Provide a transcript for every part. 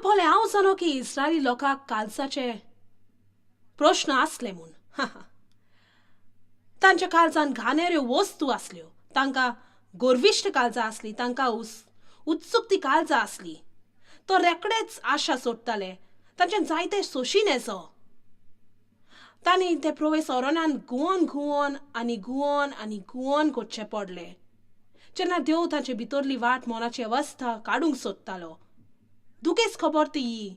पळय हांव जाणो की इस्रायली लोकांक काळजाचे प्रश्न आसले म्हूण. तांच्या काळजान घाणेऱ्यो वस्तू आसल्यो, तांकां गर्विश्ट काळजां आसली, तांकां उत्सुकती काळजां आसली. तो रेकडेच आशा सोडटाले, तांच्यान जायते सोशी नेजो. तांणी ते प्रवेश ओरोनान घुंवोन घुंवोन आनी घुंवोन आनी घुंवोन करचें पडलें. जेन्ना देव तांचे भितरली वाट मनाची अवस्था काडूंक सोदतालो. दुखेच खबर ती ही,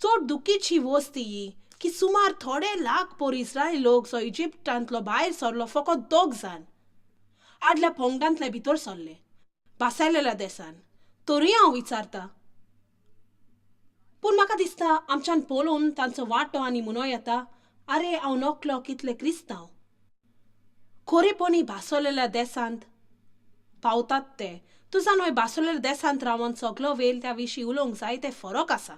चड दुखीची वस्त ही की सुमार थोडे लाख पोर इस्रायली लोक जो इजिप्टांतलो भायर सरलो फकत 2 जाण आदल्या पोंगडांतले भितर सरले भासायलेल्या देसान. तरूय हांव विचारता, पूण म्हाका दिसता आमच्यान पळोवन तांचो वांटो आनी म्हणो येता, आरे हांव नकलो कितले क्रिस्तांव खरेपणी भासवलेल्या देसांत पावतात ते. तूं जाणा भासवलेल्या देसांत रावन सगलो वेळ त्या विशीं उलोवंक जाय ते फरक आसा.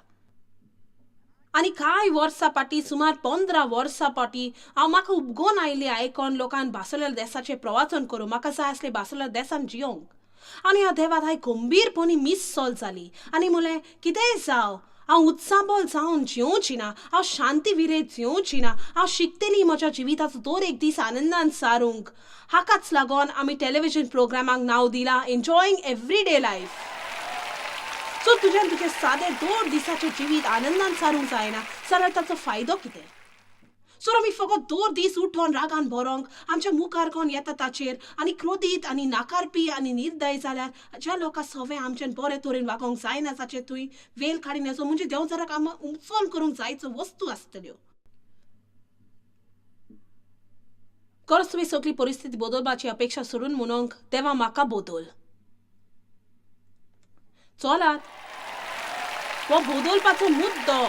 आनी कांय वर्सां फाटीं, सुमार 15 वर्सां फाटीं हांव म्हाका उपगोन आयली आयकोन लोकान भासवलेल्या देसाचें प्रवाचन करूं. म्हाका जाय आसलें भासवलेल्या देसान जियोंक. आनी ह्या देवात हांवें गंभीरपणी मिससोल जाली आनी म्हणलें कितेंय जावं हांव उत्साबल जावन जियोवची ना, हांव शांती विरेत जियोवची ना, हांव शिकतली म्हज्या जिविताचो दर एक दीस आनंदान सारूंक. हाकाच लागून आमी टेलिविजन प्रोग्रामाक नांव दिलां एन्जॉयींग एवरीडे लायफ. सो तुज्यान तुजें सादें 2 दिसाचें जिवीत आनंदान सारूंक जायना जाल्यार ताचो फायदो कितें? सो आमी फकत 2 दीस उठोन रागान बरोवंक आमच्या मुखार कोण येता ताचेर आनी क्रोधीत आनी नाकारपी आनी निर्दय जाल्यार ज्या लोकां सवे आमच्यान बरे तरेन वागोवंक जायना ताचेर तुवें वेल काडिनासो म्हणजे देंवचाराक आमकां उमचोन करूंक जायचो वस्तू आसतल्यो. गरज तुवें सगळी परिस्थिती बदलपाची अपेक्षा सोडून म्हणूंक देवा म्हाका बदल. चलात हो बदलपाचो मुद्दो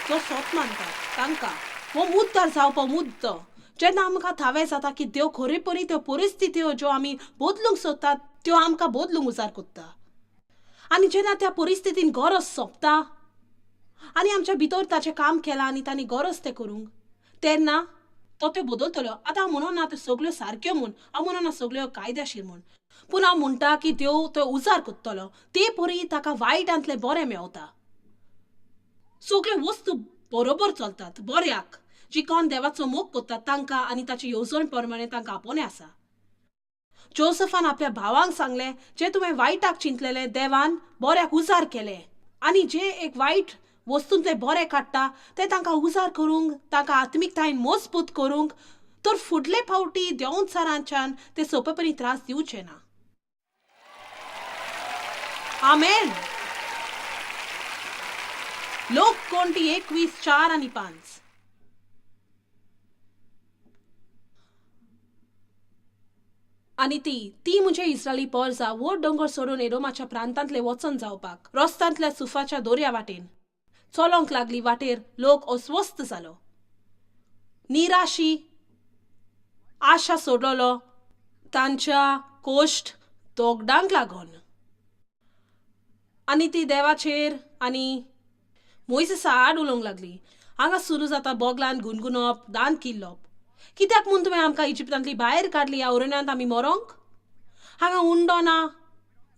जो सोत मानतात तांकां हो मुद्दार जावपा मुद्दो. जेन्ना आमकां थावें जाता की देव खरेपणी त्यो परिस्थित्यो ज्यो आमी बदलूंक सोदतात त्यो आमकां बदलूंक उजार कोत्ता. आनी जेन्ना त्या परिस्थितीन गरज सोंपता आनी आमच्या भितर ताचें काम केलां आनी तांणी गरज तें करूंक तेन्ना तो त्यो बदलतलो. आतां हांव म्हणना त्यो सगल्यो सारक्यो म्हूण, हांव म्हणना सगल्यो कायदेशीर म्हूण, पूण हांव म्हणटा की देव त्यो उजार कोत्तलो ते परी ताका वायटांतलें बरें मेवता. सगल्यो वस्तू बरोबर चलतात बऱ्याक जी कोण देवाचो मोग कोत्तात तांकां आनी ताची येवजण प्रमाणे तांकां आपोवणें आसा. जोसेफान आपल्या भावांक सांगलें जें तुवें वायटाक चिंतलेलें देवान बऱ्याक उजार केलें आनी जे एक वायट वस्तूंतलें बरें काडटा तें तांकां उजार करूंक, तांकां आत्मिकतायेन मजबूत करूंक, तर फुडले फावटी देंवचारांच्यान ते सोंपेपणी त्रास दिवचे ना. आमेन. लोक कोणती 21, 4 आनी 5. आनी ती म्हणजे इस्रायली पोरजा व्हड दोंगर सोडून एडोमाच्या प्रांतांतले वचन जावपाक रस्तांतल्या सुफाच्या दोर्या वाटेन चलोंक लागली. वाटेर लोक अस्वस्थ जालो, निराशी आशा सोडलेलो तांच्या कोश्ट दोगडांक लागून. आनी ती देवाचेर आनी मोयसेसा आड उलोवंक लागली. हांगा सुरू जाता बोगलान गुणगुणप, दांत किल्लप. कित्याक म्हूण तुवें आमकां इजिप्तांतली भायर काडली? ह्या अरण्यांत आमी मरोंक? हांगा उंडो ना,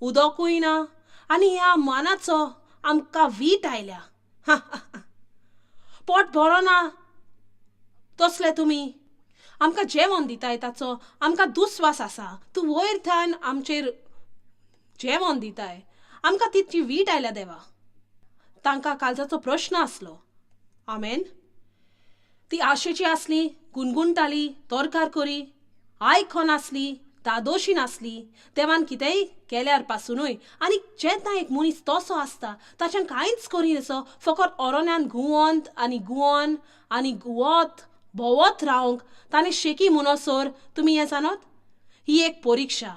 उदकूय ना आनी ह्या मानाचो आमकां वीट आयल्या. पोट बरो ना तसले तुमी आमकां जेवण दिताय ताचो आमकां दुस्वास आसा. तूं वयर थावन आमचेर जेवण दिताय, आमकां तितली वीट आयल्या देवा. तांकां काळजाचो प्रश्न आसलो. आमेन. ती आशेची आसली, गुणगुणटाली, तोरकार करी, आयकोन आसली, दादोशी नासली. देवान कितेंय केल्यार पासुनूय. आनी जेन्ना एक मनीस तसो आसता ताच्यान कांयच करिनासो, फकत ओरोन्यान घुंवत आनी घुंवन आनी घुंवत भोंवत रावंक ताणें शेकी म्हणसर तुमी हें जाणत ही एक परिक्षा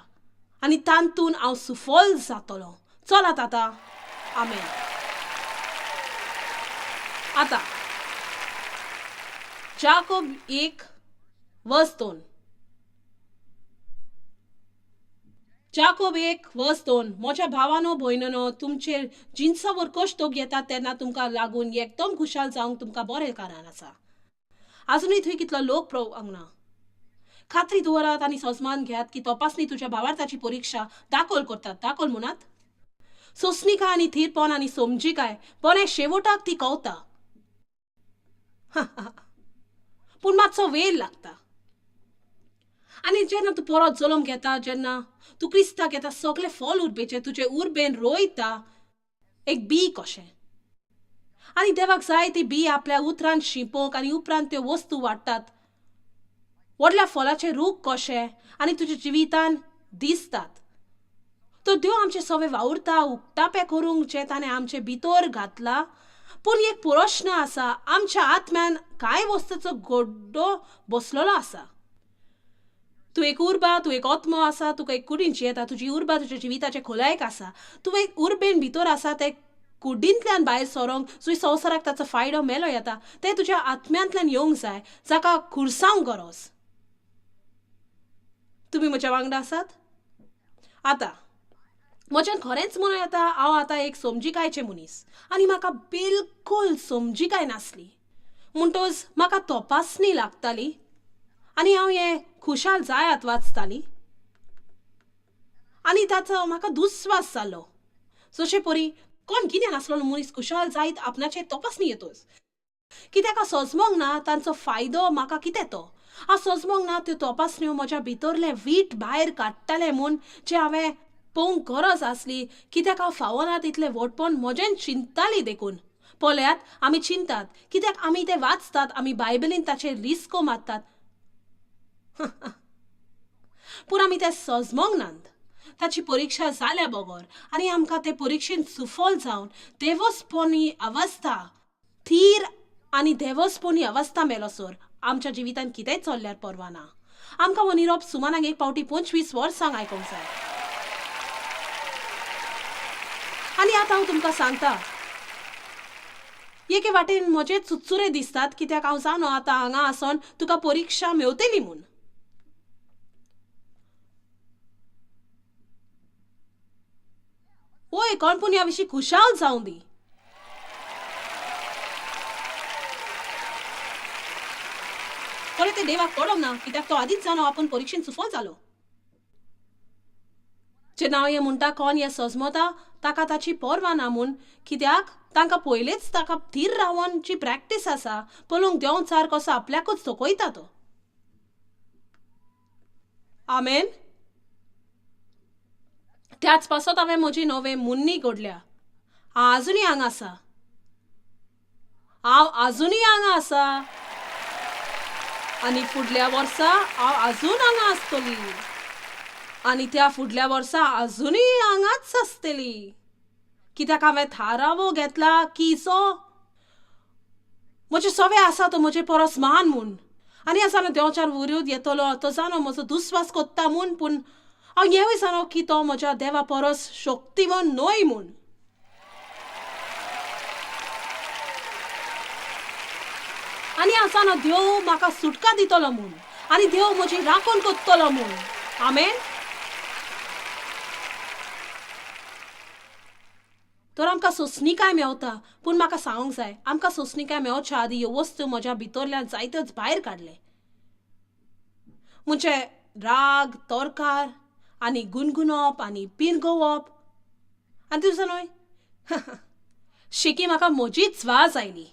आनी तातूंत हांव सुफल जातलो. चलात आतां. आमेन. आतां जाकोब 1 वर्स 2. जाकोब 1 वर्स 2. म्हज्या भावानो भयणीनो, तुमचेर जिनसावर कश्ट येता तेन्ना तुमकां लागून एकदम खुशाल जावंक तुमकां बरें कारण आसा. आजुनूय थंय कितलो लोक प्रोवंक ना. खात्री दवरात आनी सजमान घेयात की तपासणी तुज्या भावार्थाची परिक्षा दाखल करतात. दाखल म्हणात. सोंसणीकाय आनी थीरपण आनी समजिकाय बरें शेवटाक ती कवता. पूण मातसो वेळ लागता. आनी जेन्ना तूं परत जल्म घेता, जेन्ना तूं क्रिस्ताक येता, सगळे फल उर्बेचें तुजे उर्बेन रोयता एक बी कशें. आनी देवाक जाय ती बी आपल्या उतरान शिंपोवंक आनी उपरांत त्यो वस्तू वाडटात व्हडल्या फलाचे रूख कशे आनी तुज्या जिवितान दिसतात. तर देव आमचे सवे वावुरता उक्तापे करूंक जें ताणें आमचे भितर घातला. पूण एक प्रश्न आसा, आमच्या आत्म्यान कांय वस्तूचो गड्डो बसलेलो आसा. तूं एक उर्बा, तूं एक आत्मो आसा, तुका एक कुडीन जियेता, तुजी उर्बा तुज्या जिविताचे खोलायेक आसा. तूं एक उर्बेन भितर आसा, ते कुडींतल्यान भायर सरोंक जुंय संवसाराक ताचो फायदो मेलो येता तें तुज्या आत्म्यांतल्यान येवंक जाय, जाका खुरसावंक गरज. तुमी म्हज्या वांगडा आसात? आतां म्हज्यान खरेंच म्हणूं येता हांव आतां एक समजिकायचें मनीस आनी म्हाका बिलकूल समजिकाय नासली. म्हणटच म्हाका तपासणी लागताली आनी हांव हें खुशाल जायात वाचताली आनी ताचो म्हाका दुस्वास जालो. जशे परी कोण गिन्यान आसलेलो मनीस खुशाल जायत आपणाचे तपासणी येतोच कित्याक हांव सजमोंक ना तांचो फायदो म्हाका कितें तो. हांव सजमोंक ना त्यो तपासण्यो म्हज्या भितरलें वीट भायर काडटालें म्हूण जें हांवें पळोवंक गरज आसली, कित्याक हांव फावना तितलें व्हडपण म्हजेन चिंतताली. देखून पळयात आमी चिंतात कित्याक आमी तें वाचतात, आमी बायबलीन ताचेर रिस्को मारतात, पूण आमी तें सजमोंक नात. ताची परिक्षा जाल्या बगर आनी आमकां ते परिक्षेन सुफल जावन देवस्पणी अवस्था, थीर आनी देवस्पणी अवस्था मेलोसर आमच्या जिवितान कितेंय चल्ल्यार परवा ना. आमकां हो निरोप सुमानाक एक फावटी 25 वर्सांक आयकूंक जाय. आनी आतां हांव तुमकां सांगता, एके वाटेन म्हजे चुचुरे दिसतात कित्याक हांव जाणो आतां हांगा आसोन तुका परिक्षा मेवतली म्हूण. ओय कोण पूण ह्या विशीं खुशाल जावं दी. कोणें तें देवाक पडोंक ना कित्याक तो आदींच जाणो आपूण परिक्षेन सुफल जालो. जेन्ना हांव हें म्हणटा कोण हें सजमता ताका ताची पर्वा ना म्हूण, कित्याक तांकां पयलेच ताका थीर रावन जी प्रॅक्टीस आसा पळोवंक देंवचार कसो आपल्याकूच चकयता तो. आमेन. त्याच पासत हांवें म्हजी नवे मुन्नी घडल्या. हांव आजुनूय हांगा आसा, हांव आजुनूय हांगा आसा आनी फुडल्या वर्सा हांव आजून हांगा आसतली आनी त्या फुडल्या वर्सा आजुनूय हांगाच आसतली. कित्याक हांवें थारावो घेतला की जो म्हजे सवे आसा तो म्हजे परस महान म्हूण. आनी हांव जाणो देंवचार विरोध येतलो, तो जाणो म्हजो दुस्वास कोत्ता म्हूण, पूण हांव हेंवूय जाणो की तो म्हज्या देवा परस शक्तिवन न्हय म्हूण. आनी हांव जाणो देव म्हाका सुटका दितलो म्हूण आनी देव म्हजी राखण कोत्तलो म्हूण. आमेन. तर आमकां सोंसणीकाय मेवता, पूण म्हाका सांगूंक जाय आमकां सोंसणीकाय मेवच्या आदीं ह्यो वस्तू म्हज्या भितरल्यान जायत्योच भायर काडले. म्हणजे राग, तोरकार आनी गुणगुणप आनी पिरगोवप आनी तुजो न्हय शेकी म्हाका म्हजीच वाज आयली.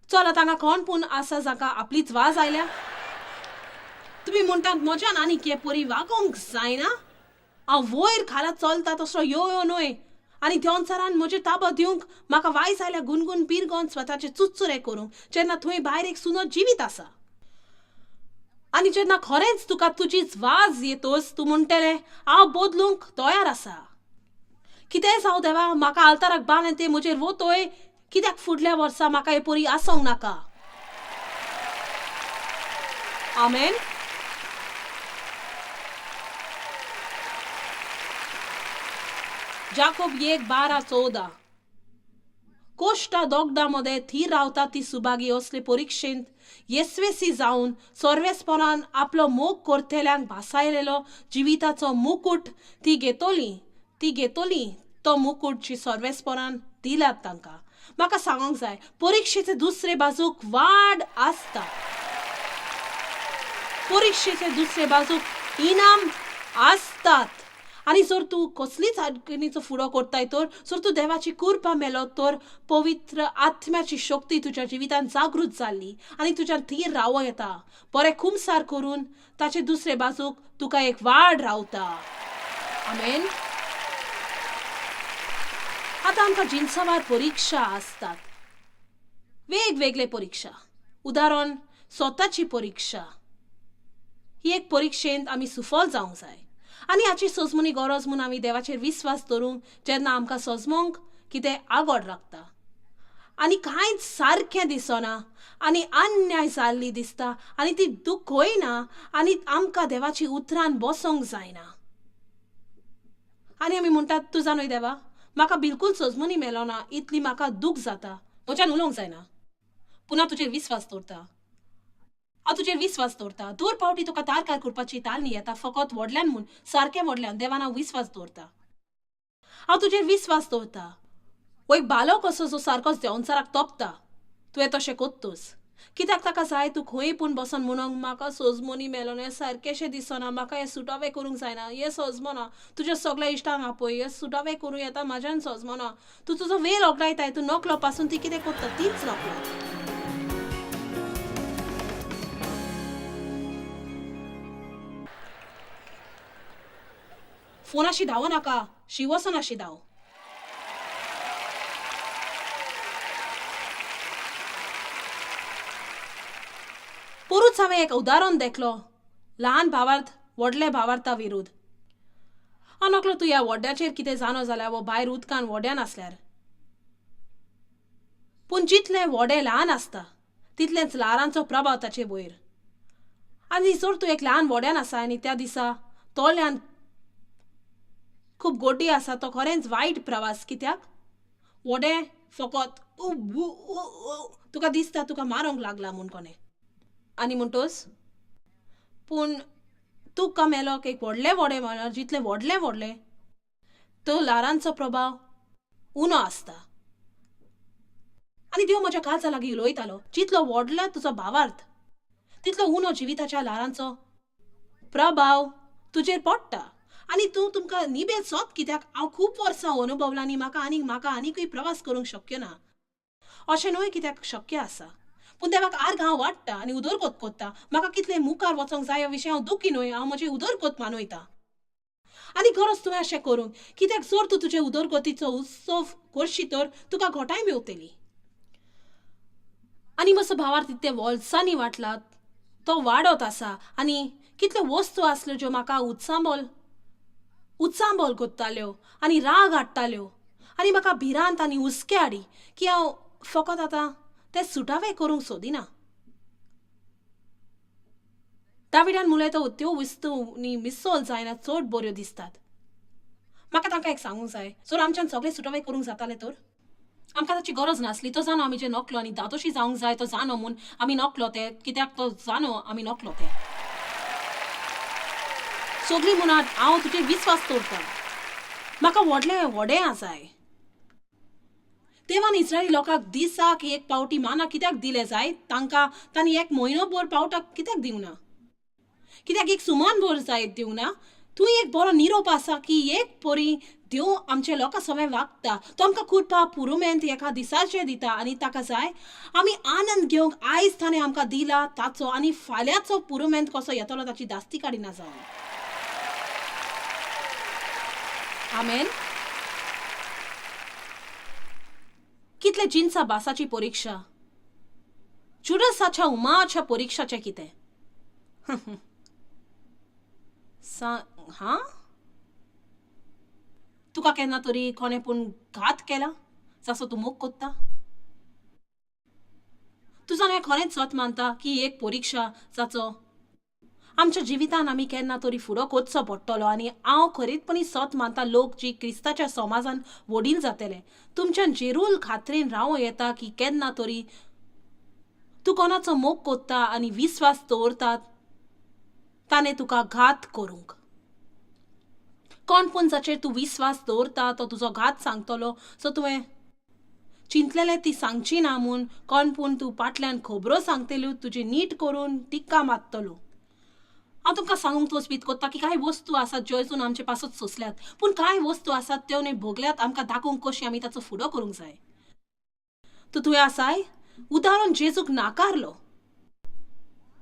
चल आतां हांगा कोण पूण आसा जाका आपलीच वाज आयल्या? तुमी म्हणटात म्हज्यान आनीक हे परी वागोवंक जायना, हांव वयर खाला चलता तसो यो यो न्हय आनी देंवचारान म्हजें ताबो दिवंक म्हाका वायज आयल्या गुणगुण पिरगोन स्वताचे चुचुरे करूंक, जेन्ना थंय भायर एक सुनो जिवीत आसा. आनी जेन्ना खरेंच तुका तुजीच वाज येतोच तूं म्हणटलें हांव बदलूंक तयार आसा. कितेंय जावं देवा, म्हाका आल्ताराक बांद आनी ते म्हजेर वतोय, कित्याक फुडल्या वर्सा म्हाका हे परी आसोंक नाका. आमेन. जाकोब 1:12-14. कोश्टा दोगदा मदें थीर रावता ती सुभागी असले परिक्षेंत येसवेसी जावन सर्वेस्पणान आपलो मोग करतल्यांक भासायलेलो जिविताचो मुकूट ती घेतली, ती घेतली तो मुकूट जी सर्वेस्पणान दिल्यात तांकां. म्हाका सांगूंक जाय परिक्षेचे दुसरे बाजूक वाड आसता, परिक्षेचे दुसरे बाजूक इनाम आसतात. आनी जर तूं कसलीच आडखणीचो फुडो करताय तर जर तूं देवाची कृपा मेलो तर पवित्र आत्म्याची शक्ती तुज्या जिवितांत जागृत जाल्ली आनी तुज्यान थीर रावो येता. बरें खुमसार करून ताचे दुसरे बाजूक तुका एक वाड रावता. आमेन. आतां आमकां जिनसावार परिक्षा आसतात, वेगवेगळे परिक्षा. उदाहरण स्वताची परिक्षा. ही एक परिक्षेंत आमी सुफल जावंक जाय आनी हाची सोजमणी गरज म्हूण आमी देवाचेर विस्वास दवरूंक जेन्ना आमकां सोजमोंक कितें आगोड लागता आनी कांयच सारकें दिसना आनी अन्याय जाल्ली दिसता आनी ती दुखय ना आनी आमकां देवाची उतरान बसोंक जायना आनी आमी म्हणटात तूं जाणूय देवा म्हाका बिलकूल सोजमणी मेलोना, इतली म्हाका दूख जाता, म्हज्यान उलोवंक जायना, पुन्हा तुजेर विस्वास दवरता, हांव तुजेर विस्वास दवरता. दर पावटी तुका तारकार करपाची तालनी येता फकत व्हडल्यान म्हूण, सारकें व्हडल्यान देवान हांव विस्वास दवरता, हांव तुजेर विस्वास दवरता. हो एक बालक असो जो सारकोच देंवचाराक तोपता, तुवें तशें कोत्तूस कित्याक ताका जाय तूं खंय पूण बसोन म्हणूंक म्हाका सोजमोनी मेलोना, हें सारकेंशें दिसना, म्हाका हें सुटावें करूंक जायना, हें सोजमोना, तुज्या सगळ्या इश्टांक आपय, हें सुटावें करूं येता, म्हाज्यान सोजमोना. तूं तुजो वेळ ओगडायताय, तूं नकलो पासून ती कितें करता तीच नकलो. फोनाशी धांवो नाका, शिवसनाशी धांव. पोरूच हांवें एक उदाहरण देखलो, ल्हान भावार्थ व्हडले भावार्था विरुद्ध. हांव नकलो तूं ह्या व्हड्याचेर कितें जाणो जाल्यार वो भायर उदकान व्हड्यान आसल्यार, पूण जितलें व्हडें ल्हान आसता तितलेंच ल्हारांचो प्रभाव ताचे वयर. आनी जर तूं एक ल्हान व्हड्यान आसा आनी त्या दिसा तोल्यान खूब गोड्डी आसा, तो खरेंच वायट प्रवास. कित्याक व्हडें फकत तुका दिसता तुका मारूंक लागला म्हूण कोणें आनी म्हणटोच पूण तुका मेलो एक व्हडलें व्हडें म्हळ्यार जितलें व्हडलें व्हडलें तो ल्हारांचो प्रभाव उणो आसता. आनी देव म्हज्या काळजा लागीं उलयतालो, जितलो व्हडलो तुजो भावार्थ तितलो उणो जिविताच्या ल्हारांचो प्रभाव तुजेर पडटा. आनी तूं तुमकां निबेल सोद कित्याक हांव खूब वर्सां अनुभवलां आनी म्हाका आनीकूय प्रवास करूंक शक्य ना. अशें न्हय कित्याक शक्य आसा, पूण देवाक आर्ग हांव वाडटा आनी उदरगत कोत्ता. म्हाका कितलें मुखार वचोंक जाय ह्या विशय हांव दुखी न्हय, हांव म्हजी उदरगत मानयता. आनी गरज तुवें अशें करूंक कित्याक जर तूं तुजे उदरगतीचो उत्सव करशी तर तुका घोटाय मेवतली. आनी म्हजो भावार्थ तितले वर्सांनी वाटला तो वाडत आसा आनी कितल्यो वस्तू आसल्यो ज्यो म्हाका उचांबळ कोत्ताल्यो आनी राग हाडटाल्यो आनी म्हाका भिरांत आनी हुस्के हाडी की हांव फकत आतां ते सुटावे करूंक सोदिना. दाविडान म्हणलें तो त्यो वस्तूंनी मिसोल जायना चड बऱ्यो दिसतात. म्हाका तांकां एक सांगूंक जाय, जर आमच्यान सगळे सुटावे करूंक जाताले तर आमकां ताची गरज नासली. तो जाणो आमी जे नकलो आनी दादोशी जावंक जाय तो जाणो म्हूण आमी नकलो ते, कित्याक तो जाणो आमी नकलो ते. सगळीं म्हणात हांव तुजेर विस्वास दवरता, म्हाका व्हडलें व्हडें आसाय. देवान इस्रायली लोकांक दिसाक एक पावटी माना कित्याक दिलें जाय तांकां? तांणी एक म्हयनो भर पावटाक कित्याक दिवंक ना? कित्याक एक सुमान भर जायत दिवंक ना? तूं एक बरो निरोप आसा की एक परी देव आमच्या लोकां सवें वागता, तो आमकां कृपा पुरुमेंत एका दिसाचें दिता आनी ताका जाय आमी आनंद घेवंक. आयज ताणें आमकां दिला ताचो आनी फाल्यांचो पुरुमेंत कसो येतलो ताची दास्ती काडिना जावन. आमेन. कितले जिनसा बासाची परिक्षा, जुडसाच्या उमाच्या परिक्षाचें कितें? हां, तुका केन्ना तरी कोणें पूण घात केला जासो तूं मोग कोत्ता? तूं जाणा खरेंच सत मानता की एक परिक्षा जाचो आमच्या जिवितान आमी केन्ना तरी फुडो कोचचो पडटलो. आनी हांव खरेंचपणी सत मानता लोक जी क्रिस्ताच्या समाजान वडील जातले तुमच्यान जेरूल खात्रेन रावं येता की केन्ना तरी तूं कोणाचो मोग कोत्ता आनी विस्वास दवरतात ताणें तुका घात करूंक. कोण पूण जाचेर तूं विस्वास दवरता तो तुजो घात सांगतलो, सो तुवें चिंतलेलें ती सांगची ना म्हूण कोण पूण तूं फाटल्यान खबरो सांगतल्यो तुजी नीट करून टिक्का मारतलो. हांव तुमकां सांगूंक तोच कोत्ता की कांय वस्तू आसात ज्यो अजून आमचे पासत सोंसल्यात, पूण कांय वस्तू आसात त्यो न्हय भोगल्यात आमकां दाखोवंक कशी आमी ताचो फुडो करूंक जाय. तूं तुवें आसाय उदाहरण जेजूक नाकारलो.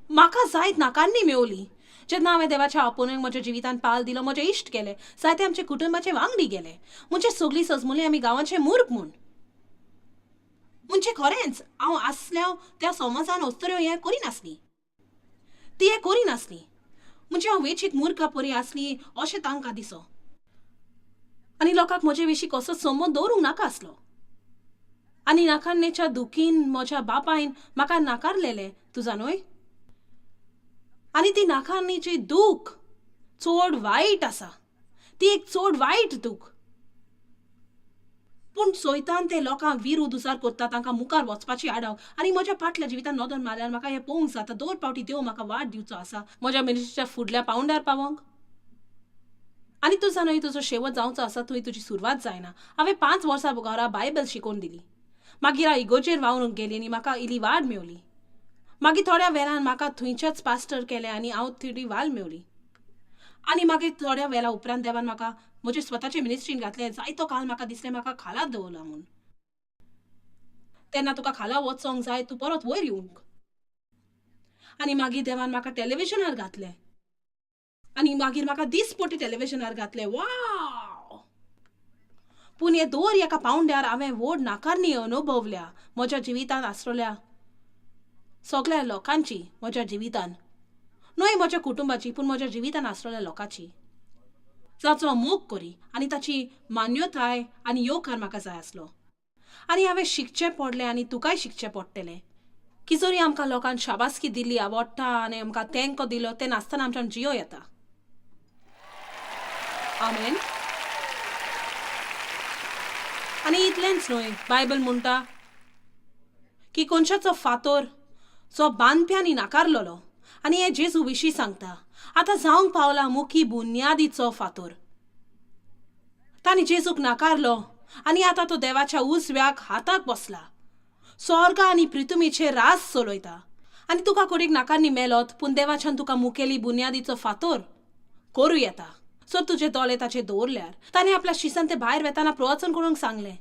म्हाका जायत नाकारणी मेवली जेन्ना हांवें देवाच्या आपोवण्याक म्हज्या जिवितान पाल दिलो. म्हजे इश्ट गेले, जायते आमचे कुटुंबाचे वांगडी गेले, म्हणजे सगळीं सजमुली आमी गांवांचे मूर्ख म्हूण. म्हणजे खरेंच हांव आसल्या त्या समाजान अस्तुऱ्यो हें करिनासली, ती हें करिनासली. म्हणजे हांव वेचीक मूर्खा परी आसली अशें तांकां दिसो आनी लोकांक म्हजे विशीं कसोच संबंद दवरूंक नाका आसलो. आनी नाकारणेच्या दुखीन म्हज्या बापायन म्हाका नाकारलेलें, तुजा न्हय. आनी ती नाकारणीची दूख चड वायट आसा, ती एक चड वायट दूख. पूण सोयतान ते लोकांक विरोध उजार करता, तांकां मुखार वचपाची आडाव. आनी म्हज्या फाटल्या जिवितान नदर मारल्यार म्हाका हें पळोवंक जाता, दर पावटी देव म्हाका वाट दिवचो आसा म्हज्या मिनिस्ट्रीच्या फुडल्या पावंड्यार पावोंक. आनी तूं जाणा तुजो शेवट जावचो आसा, थंय तुजी सुरवात जायना. हांवें 5 वर्सां घरा बायबल शिकोवन दिली, मागीर हांव इगोर्जेर वावरूंक गेली आनी म्हाका इल्ली वाड मेवली. मागीर थोड्या वेळान म्हाका थंयच्याच पास्टर केलें आनी हांव थोडी वाल मेवली. आनी मागीर थोड्या वेळा उपरांत देवान म्हाका म्हजे स्वताचे मिनिस्ट्रीन घातलें. जायतो काल म्हाका दिसलें म्हाका खाला दवरला म्हूण. तेन्ना तुका खाला वचोंक जाय, तूं परत वयर येवंक. आनी मागीर देवान म्हाका टॅलिविजनार घातलें आनी मागीर म्हाका दिसपटी टॅलिविजनार घातलें. वाव! पूण हे दर एका पावंड्यार हांवें व्हड नाकारणी अनुभवल्या म्हज्या जिवितांत आसलेल्या सगळ्या लोकांची, म्हज्या जिवितान न्हय म्हज्या कुटुंबाची, पूण म्हज्या जिवितान आसलेल्या लोकांची, जाचो मोग करी आनी ताची मान्यताय आनी येवकार म्हाका जाय आसलो. आनी हांवें शिकचें पडलें आनी तुकाय शिकचें पडटलें की जरी आमकां लोकांक शाबासकी दिल्ली आवडटा आनी आमकां तेंको दिलो तें नासतना आमच्यान जियो येता. आमेन. आनी इतलेंच न्हय, बायबल म्हणटा की कोनशाचो फातोर जो बांदप्यांनी नाकारलेलो, आनी हे जेजू विशीं सांगता, आतां जावंक पावला मुखी बुन्यादीचो फातोर. तांणी जेजूक नाकारलो आनी आतां तो देवाच्या उजव्याक हाताक बसला, स्वर्ग आनी पृथ्वीचेर राज चलयता. आनी तुका कोडीक नाकारणी मेलोत, पूण देवाच्यान तुका मुखेली बुन्यादीचो फातोर करूं येता जर तुजे दोळे ताचेर दवरल्यार. ताणें आपल्या शिसान ते भायर वेताना प्रवचन करूंक सांगलें.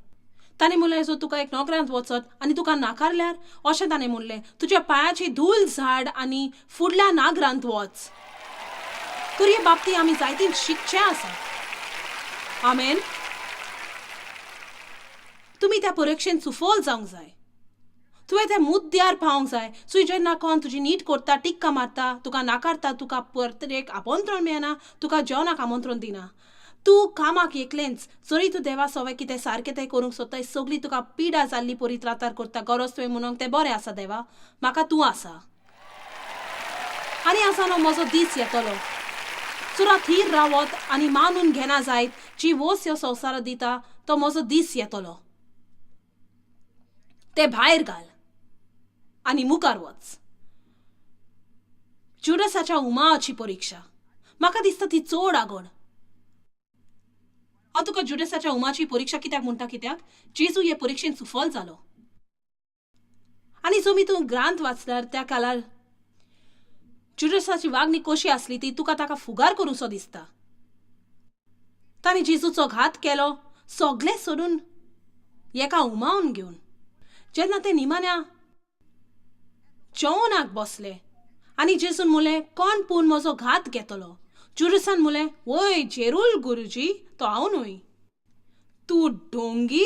ताणें म्हणलें, जर तुका एक नोकऱ्यांत वचत आनी तुका नाकारल्यार, अशें ताणें म्हणलें, तुज्या पांयाची धूल झाड आनी फुडल्या नागरांत वच. तर हे बाबतींत आमी जायतीन शिकचें आसा. आमेन. तुमी त्या परिक्षेन सुफल जावंक जाय, तुवें त्या मुद्द्यार पावंक जाय. तुवें जेन्ना कोण तुजी नीट करता, टिक्का मारता, तुका नाकारता, तुका परत आमंत्रण मेळना, तुका जेवणाक आमंत्रण दिना, तूं कामाक एकलेंच, जरी तूं देवा सवे कितें सारकें तें करूंक सोदताय, सगळीं तुका पिडा जाल्ली परी त्रातार करता. गरज तुवें म्हणूंक तें बरें आसा देवा, म्हाका तूं आसा. आनी आसा न्हू म्हजो दीस येतलो, सुरा थीर रावत आनी मानून घेना जायत जी वस ह्या संवसारात दिता तो म्हजो दीस येतलो. ते भायर घाल आनी मुखार वच. जुडसाच्या उमाची परिक्षा म्हाका दिसता ती चड आगड. हांव तुका जुडसाच्या उमाची परिक्षा कित्याक म्हणटा, कित्याक जेजू हे परिक्षेन सुफल जालो. आनी जो मी तूं ग्रांथ वाचल्यार त्या काळार जुडसाची वागणी कशी आसली ती तुका ताका फुगार करूंसो दिसता. ताणें जेजूचो घात केलो सगळें सोडून एका उमावन घेवन. जेन्ना ते निमाण्या जेवणाक बसले आनी जेजून म्हणलें, कोण पूण म्हजो घात घेतलो? जुडसान म्हणलें, वय जेरूल गुरुजी, तो हांव न्हय. तूं डोंगी,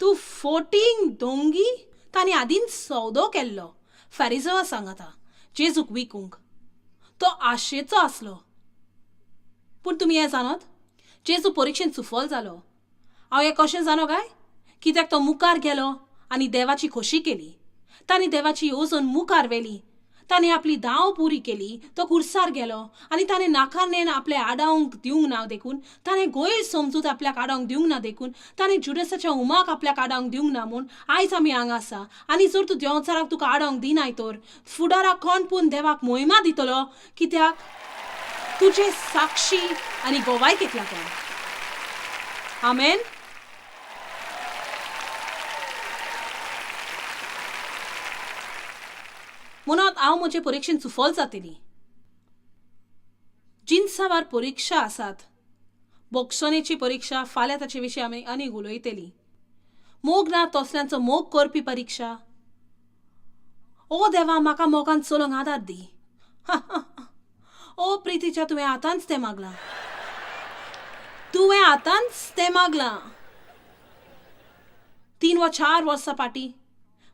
तूं फोटींग डोंगी. ताणें आदींच सौदो केल्लो फॅरिजवा सांगाता जेजूक विकूंक. तो आशेचो आसलो. पूण तुमी हें जाणत, जेजू परिक्षेन सुफल जालो. हांव हें कशें जाणो काय? कित्याक तो मुखार गेलो आनी देवाची खोशी केली. ताणें देवाची येवजण मुखार व्हेली. ताणें आपली दाव पुरी केली. तो कुर्सार गेलो आनी ताणें नाकारणेन आपले आडावंक दिवंक ना देखून, ताणें गैर समजूत आपल्याक आडावंक दिवंक ना देखून, ताणें जुडसाच्या उमाक आपल्याक आडावंक दिवंक ना म्हूण आयज आमी हांगा आसा. आनी जर तूं देंवचाराक तुका आडावंक दिनाय तर फुडाराक कोण पूण देवाक मोहिमा दितलो, कित्याक तुजे साक्षी आनी गोवायकेक लागून. आमेन. म्हणून हांव म्हजे परिक्षेन सुफल जातली. जिनसावार परिक्षा आसात. बोक्सोनेची परिक्षा फाल्यां ताचे विशीं आमी आनीक उलयतली. मोग ना तसल्यांचो मोग करपी परिक्षा. ओ देवा, म्हाका मोगान चलोवंक आदार दी. ओ प्रितीच्या, तुवें आतांच तें मागलां, तुवें आतांच तें मागलां. 3 वा 4 वर्सां फाटीं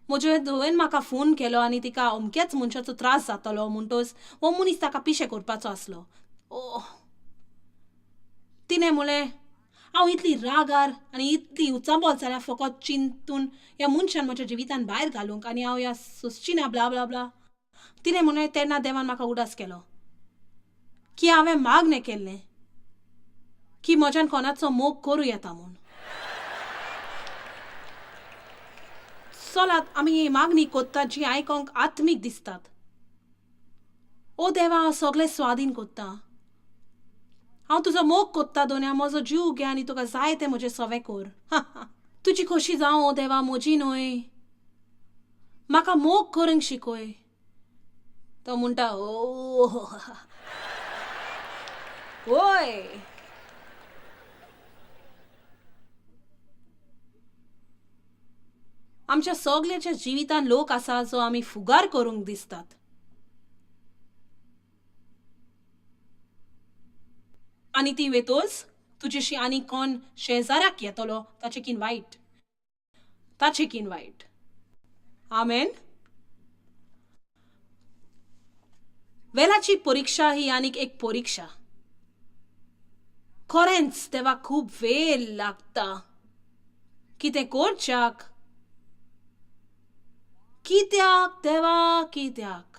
म्हजे धुवेन म्हाका फोन केलो आनी तिका अमक्याच मनशाचो त्रास जातलो म्हणटच हो मनीस ताका पिशें करपाचो आसलो. ओ तिणें म्हणलें, हांव इतली रागार आनी इतली उचांबळ जाल्यार फकत चिंतून ह्या मनशान म्हज्या जिवितान भायर घालूंक आनी हांव ह्या सोंसची ना ब्ला ब्ला ब्ला. तिणें म्हणलें, तेन्ना देवान म्हाका उदास केलो की हांवें मागणें केल्लें की म्हज्यान कोणाचो मोग करूं येता म्हूण. चलात आमी ही मागणी कोत्तात जी आयकोंक आत्मीक दिसतात. ओ देवा, हांव सगळें स्वाधीन कोत्ता, हांव तुजो मोग कोत्ता दोन्या, म्हजो जीव घे आनी तुका जाय तें म्हजें सवें कर. तुजी खोशी जावं ओ देवा, म्हजी न्हय. म्हाका मोग करूंक शिकय. तो म्हणटा, ओ वय. आमच्या सगळ्याच्या जिवितांत लोक आसा जो आमी फुगार करूंक दिसतात. आनी ती वेतोच तुजेशी आनी कोण शेजाऱ्याक येतलो ताचे कीन वायट, ताचे कीन वायट. आमेन. वेलाची परिक्षा ही आनीक एक परिक्षा. खरेंच तेवा खूब वेळ लागता कितें करच्याक. कित्याक देवा, कित्याक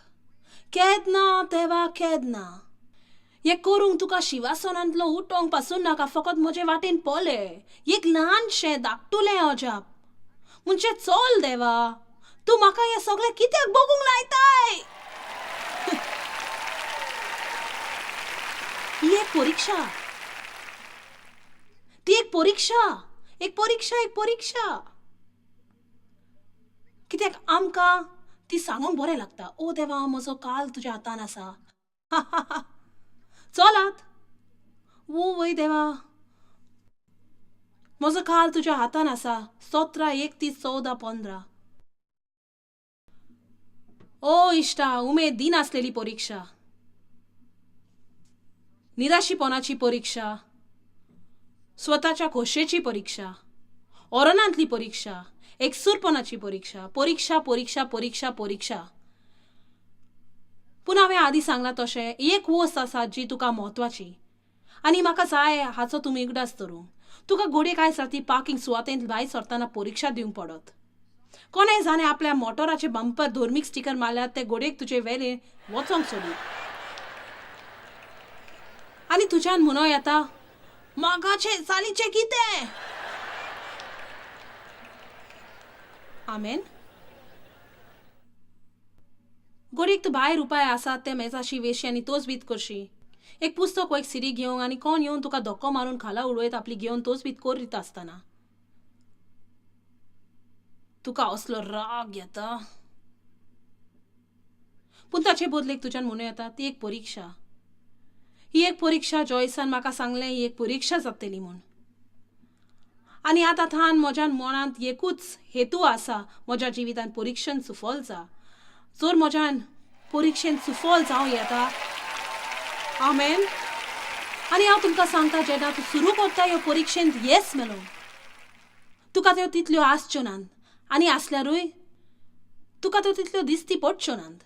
केदना देवा, केदना हें करूंक तुका शिवासनांतलो उठोंक पासून नाका. फकत म्हजे वाटेन पळय, एक ल्हानशें धाकटुलें अजाप म्हणजे चल देवा, तूं म्हाका हें सगळें कित्याक बगूंक लायताय. ही एक परिक्षा, ती एक परिक्षा, एक परिक्षा, एक परिक्षा. कित्याक आमकां ती सांगूंक बरें लागता, ओ देवा म्हजो काल तुज्या हातान आसा. चलात, ओ वय देवा म्हजो काल तुज्या हातान आसा. 17, 31, 14, 15. ओ इश्टा, उमेद दिनासलेली परिक्षा, निराशीपणाची परिक्षा, स्वताच्या खोशेची परिक्षा, ओरनांतली परिक्षा, एकसूरपणाची परिक्षा, परिक्षा परिक्षा परिक्षा परिक्षा. पूण हांवें आदीं सांगलां तशें एक वस्त आसा जी तुका म्हत्वाची आनी म्हाका जाय हाचो तुमी उगडास धरूंक. तुका घडये कांय सर्ती पार्किंग सुवातेंत भायर सरतना परिक्षा दिवंक पडत. कोणें जाणें आपल्या मोटराचे बंपर धर्मीक स्टिकर मारल्यार ते घडयेक तुजे वेले वचोंक सोदीत आनी तुज्यान म्हणूं येता, मागाचें चालीचें कितें. आमेन. घडयेक तूं भायर उपाय आसा ते मेजाशी वेशी आनी तोच बीत करशी. एक पुस्तक वा एक सिरी घेवंक आनी कोण येवन तुका धक्को मारून खाला उडयत आपली घेवन तोच बीत करीत आसतना तुका असलो राग येता. पूण ताचे बदलेक तुज्यान म्हणूं येता, ती एक परिक्षा, ही एक परिक्षा. जॉयसान म्हाका सांगलें ही एक परिक्षा जातली म्हूण. आनी आतां थान म्हज्या मनांत एकूच हेतू आसा, म्हज्या जिवितान परिक्षेन सुफल जा. जर म्हज्यान परिक्षेन सुफल जावं येता. आमेन. आनी हांव तुमकां सांगता, जेन्ना तूं सुरू करता ह्यो परिक्षेंत येस मेळोवंक, तुका त्यो तितल्यो आसच्यो नात आनी आसल्यारूय तुका त्यो तितल्यो दिसती पडच्यो नात.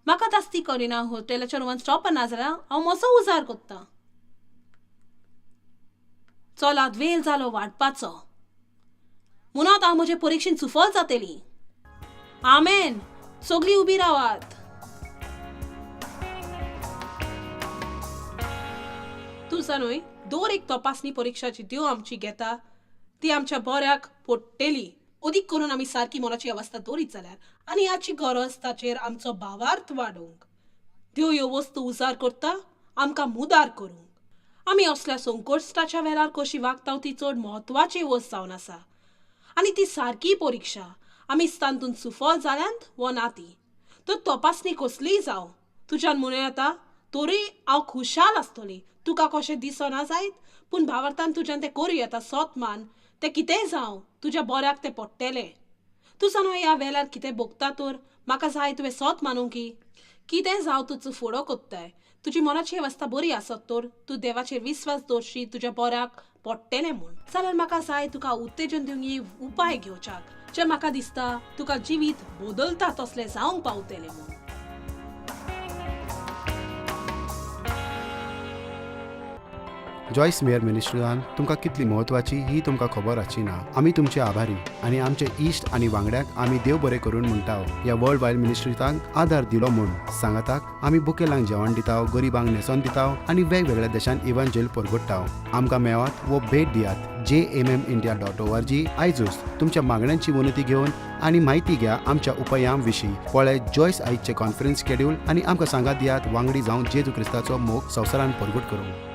म्हाका दास्ती करिना, हॉटेलाच्या रुमान स्टॉप ना जाल्यार हांव म्हजो उजार कोत्ता. चलात, वेळ जालो वाडपाचो. म्हणत हांव म्हजे परिक्षेन सुफल जातली. आमेन. सगळीं उबी रावात. तूं जाणूय, दर एक तपासणी परिक्षा जी देव आमची घेता ती आमच्या बऱ्याक पडटली. अदीक करून आमी सारकी मनाची अवस्था दवरीत जाल्यार आनी हाची गरज ताचेर आमचो भावार्थ वाडोवंक. देव ह्यो वस्तू उजार करता आमकां मुदार करूंक. आमी असल्या संकश्टाच्या वेळार कशी वागता ती चड म्हत्वाची वस्त जावन आसा आनी ती सारकी परिक्षा आमी तातूंत सुफल जाल्यांत वो ना ती. तर तपासणी कसलीय जावं, तुज्यान म्हणूं येता तरी हांव खुशाल आसतली. तुका कशें दिसना जायत, पूण भावार्थान तुज्यान तें करूं येता. सोत मान, तें कितेंय जावं तुज्या बऱ्याक तें पडटलें. तूं जाणा ह्या वेल्यार कितें भोगता तर म्हाका जाय तुवें सोत मानूंक की कितें जावं तुजो फुडो कोत्ताय. तुजी मनाची अवस्था बरी आसत तर तूं देवाचेर विस्वास दवरशी तुज्या बऱ्याक पडटलें म्हूण. जाल्यार म्हाका जाय तुका उत्तेजन दिवंक उपाय घेवच्याक जे म्हाका दिसता तुका जिवीत बदलता तसलें जावंक पावतलें म्हूण. जॉयस मेयर मिनिस्ट्रीन तुमकां कितली म्हत्वाची ही तुमकां खबर आसची ना. आमी तुमचे आभारी आनी आमचे इश्ट आनी वांगड्यांक आमी देव बरें करून म्हणटा ह्या वर्ल्ड वायड मिनिस्ट्रीतांक आदार दिलो म्हूण. सांगाताक आमी बुकेलांक जेवण दिता, गरिबांक न्हेसोन दिता आनी वेगवेगळ्या देशांत इव्हांजेल परगट्टा. आमकां मेळात वो भेट दियात jmmindia.org. आयजूच तुमच्या मागण्यांची विनंती घेवन आनी म्हायती घ्या आमच्या उपायां विशीं. पळय जॉयस आयजचें कॉन्फरन्स शेड्यूल आनी आमकां सांगात दियात वांगडी जावन जेजू क्रिस्ताचो मोग संवसारान परगट करूंक.